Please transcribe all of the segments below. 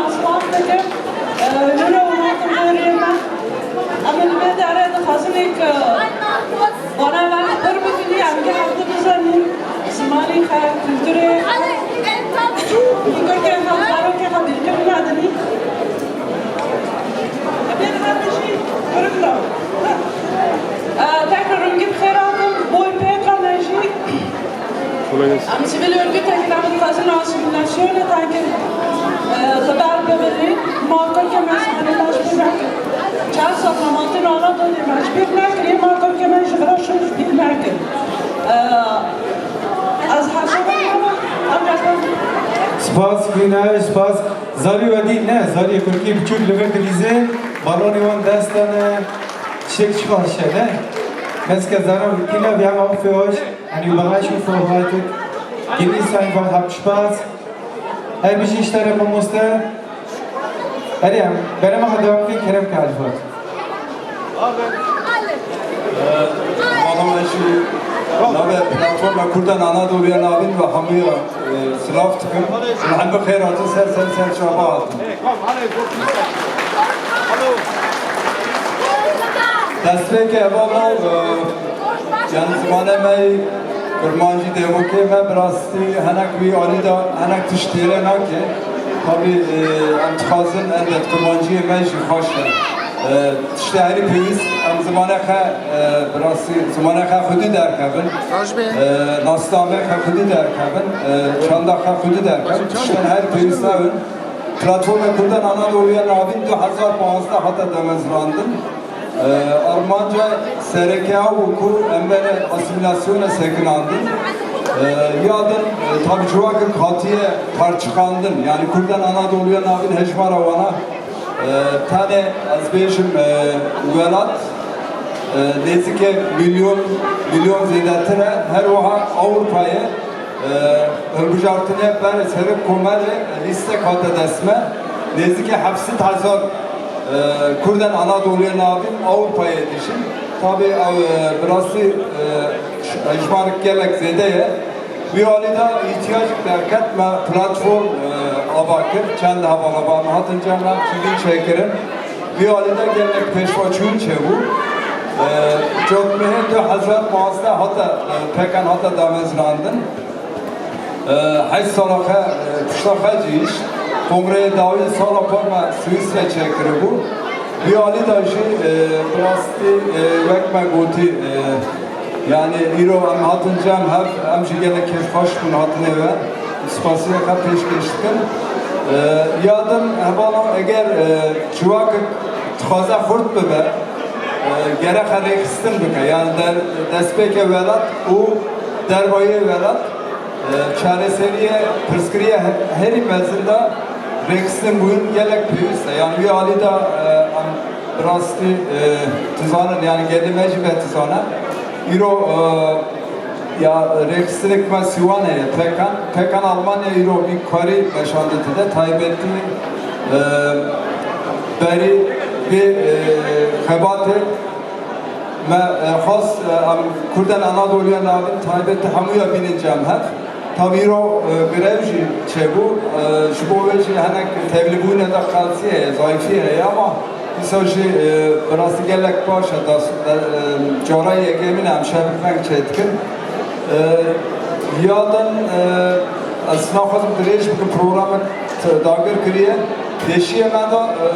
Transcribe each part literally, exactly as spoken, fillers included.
Aslan dikim, e, nûra û hatim jê rê me. Em li vê derê dixwazin êk, e, bana me pir bibînî, em geh hevdu bizanîn. Zimanê xwe, kulturê xwe, kulturê xwe, zarokê xwe bîrkirina dinî. Em ê li her tiştî pir bira. E, tekrar rûngî bi xêr hatin, boy pêka me jî. Em sivîl örgütekî ne, em dixwazin asîmîlasyonê tekin. Xeber bibirî, ma Kurkê me zimanê me ji bîr nekin. Çar sed me hatin Anadolê me ji bîr nekirî, ma Kurkê me ji vira şûn ji bîr nekin. Ez hesabim hema, em resmen Spas, Güneş, spas. Zarî wedî ne, zarî kurkî biçûk li vir dilîzê, balonê wan dest de ne, tiştek çi xweş e, ne? Meske zana wekî ne, wir haben auch für euch eine Überraschung vorbereitet. Genießt einfach, habt Spaß. Hey, bijî ji te re mamoste. Erê em, berema xwe devam bikin, kerem ke Elfat. Xanım, ez jî navê platforma Kurdan Anadolu'ya navîn ve hemûya, e, silav dikim. Em bi xêr hatin, ser ser ser çava hatin. Destpêkê hevalno, e, yani zimanê me yê kurmancî, dêwokê me bi rastî henek wî alî de henek tişt têre nake. Tabî, e, em dixwazin elbet kurmanciyê me jî xweş e. E, tiştê herî pêwîst em zimanê xwe, e, bi rastî zimanê xwe xwedî derkevin. E, nasnameyê xwe xwedî derkevin. E, çanda xwe xwedî derkevin. Tiştên herî pêwîst ew in. Platforma Kurdan Anadolu'ya navîn du hezar panzdeh hate damezrandin. E, armanca sereke ew bû ku em berê asîmîlasyonê sekinandin. E, ya din, e, tabî civakek hatiye parçiqandin. Yani Kurdan Anadolu'ya navîn hejmara wana, e, tenê ez bêjim, e, welat, e, nêzîkê milyon, milyon zêdetir e. Her wiha Ewropayê, e, hilbijartinê berê serê komelê lîstek hate dest me. Nêzîkê heft sed hezar, e, Kurdan Anadolu'ya navîn Ewropayê dijîn. Tabî ew, e, bi rastî, e, hejmarek gelek zêde ye. Wî alî de îhtiyacek derket me platform, e, ava kir. Çend hevala me hatin cem me, çîvîn çêkirin. Wî alî de gelek pêşveçûn çêbû. E, Cotmehê du hezar panzdeh hate, e, pekan hate damezrandin. E, heşt sala xwe, e, pişta xwe cî îş. Kongreyê dawî sala xwe me Swîsre çêkiribû. Wî alî de jî, e, bi rastî, e, wek me gotî, e, yani îro em hatin cem hev, em jî gelek kêfxweş bûn hatinê we. Spasiya xwe pêşkêş dikin. E, ya din hevalno eger, e, civakek dixwaze xurt bibe, e, gerek rêxistin bike. Yani der, destpêke welat û dervayê welat, e, çareseriyê pirsgiriyê he-, herî mezin de rêxistin bûn gelek pêwîst e. Yani wî alî de, e, em bi rastî, e, dizanin, yani gelê me jî ve dizane. Îro, e, ya rêxistinek me sîwan heye, pekan. Pekan Almanya îro wî karî meşandin tide, taybetî, e, berî vê, e, xebatê me, e, xwest, e, em Kurdan Anadolu'ya navîn taybetî hemûya bînin cem hev. Tabî îro, e, grev jî çêbû, e, ji bo wê jî henek tevlîbûnê de qelsî heye, zayîfî heye ama Îsa jî, e, bi rastî gelek baş e, das-, da-, e, cara yekemîn e em şevik veng çêdikin. E, ya din, e, ez naxwazim dirêj bikim, programek t-, dagir kiriye. Pêşiyê me de, e,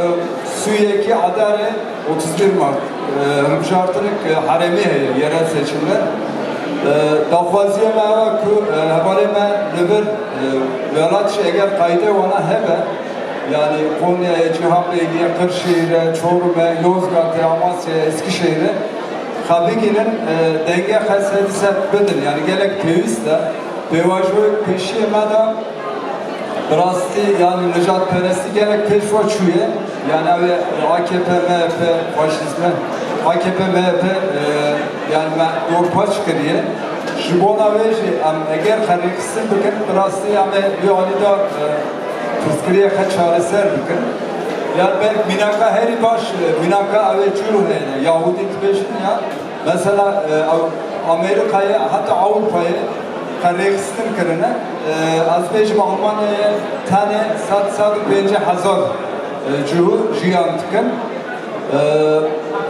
sî û yekê Adarê, otuz bir Mart, e, hilbijartinek, e, herêmî heye, yerel seçimler. E, daxwaziyê me ew e ku, e, hevalê me li vir, e, welat jî eger qayde wana hebe, yani Konya'ya, Cihangir'e, Kırşehir'e, Çorum'e, Yozgat'e, Amasya'ya, Eskişehir'e xwe bigihînin, e, dengê xwe sedî sed bidin. Yani gelek pêwîst e. Pêvajoyek pêşiyê me de bi rastî, yani nijadperestî gelek pêş ve çûye. Yani ew ê A K P, M H P, faşîzme, A K P, M H P, e, yani me dorpaç kiriye. Ji bona wê jî em eger xwe rêxistin bikin, bi rastî em ê wî alî de, e, pirsgiriyê xwe çareser bikin. Ya belk mînaka herî baş, e, mînaka ew ê çû heye, Yahûdî dibêjin ya. Mesela, e, Aw-, Amerîkayê, heta Ewropayê, Rêxistin kirine. E, ez bêjim Almanyayê tenê sed, sed û pêncî hezar, e, cihû jiyan dikin. E,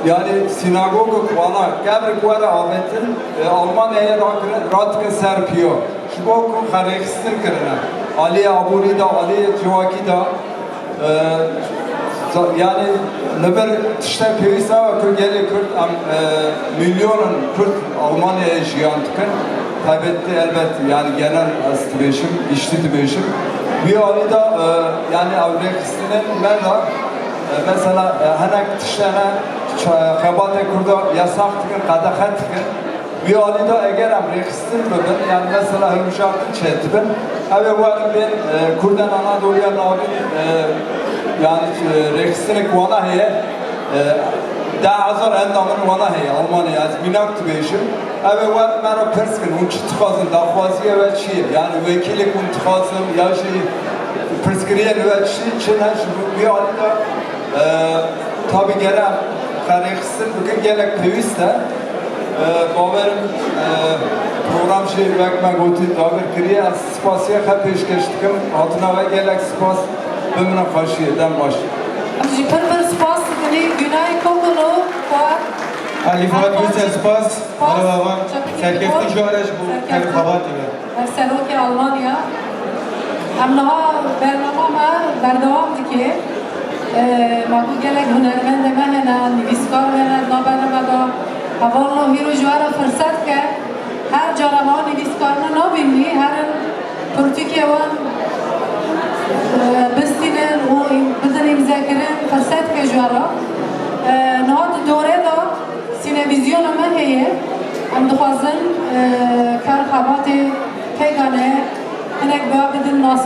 yani sinagogek wana, kevrik were avêtin, e, Almanyayê rakirin, radikin ser piya. Ji bo ku xwe rêxistin kirine. Aliyê aborî de, aliyê civakî de, e, za-, yani li vir tiştek pêwîst e ku gelê Kurd, em, e, milyonan Kurd Almanyayê jiyan dikin. Taybetî elbet, yani genel ez dibêjim, giştî dibêjim. Wî alî de, e, yani ew rêxistinên me de, e, mesela, e, hinek tiştene ça-, xebatê Kurda yasax dikin, qedexe dikin. Wî alî de eger em rêxistin bibin, yani mesela hilbijartin çêdibin, ew ê werin bên, e, Kurdên Anadoliya Navîn, e, yani, e, rêxistinek wana heye, e, deh hezar endamên wana heye Almanyayê, ez mînak dibêjim. Ew ê werin me re pirs kin, hûn çi dixwazin, daxwaziya we çi ye? Yani wekîlek hûn dixwazin ya jî pirsgiriyên we çi, çi ne ji wî alî de, e, tabî gere em xerêxistin bikin gelek pêwîst e. E, bawerim, e, program jî wek me gotî dagir kiriye. Ez spasiya xwe pêşkeş dikim. Hatina we gelek spas. Bimine xweşiyê. Dem baş. Em jî pir pir spas dikin Günay Kokulu, ku Elî Fuat Gülsen, spas. Alo, avan. Serkeftin ji we re ji bo xebatê we. Serokê Almanya. Em niha bernama me berdewam dike. Ee, me ku gelek hunermendê me hene, nivîskar me hene di nav bernameya de. Hevalno hîro ji we re firset ke her cara me nivîskarine nabînî, herin pirtûkê wan, e, bistînin û bidin îmzekirin, firset ke ji we re. E, niha di dorê de sînevîzyona me heye. Em dixwazin, e, kar xebatê pêkane hinek bi we bidin nas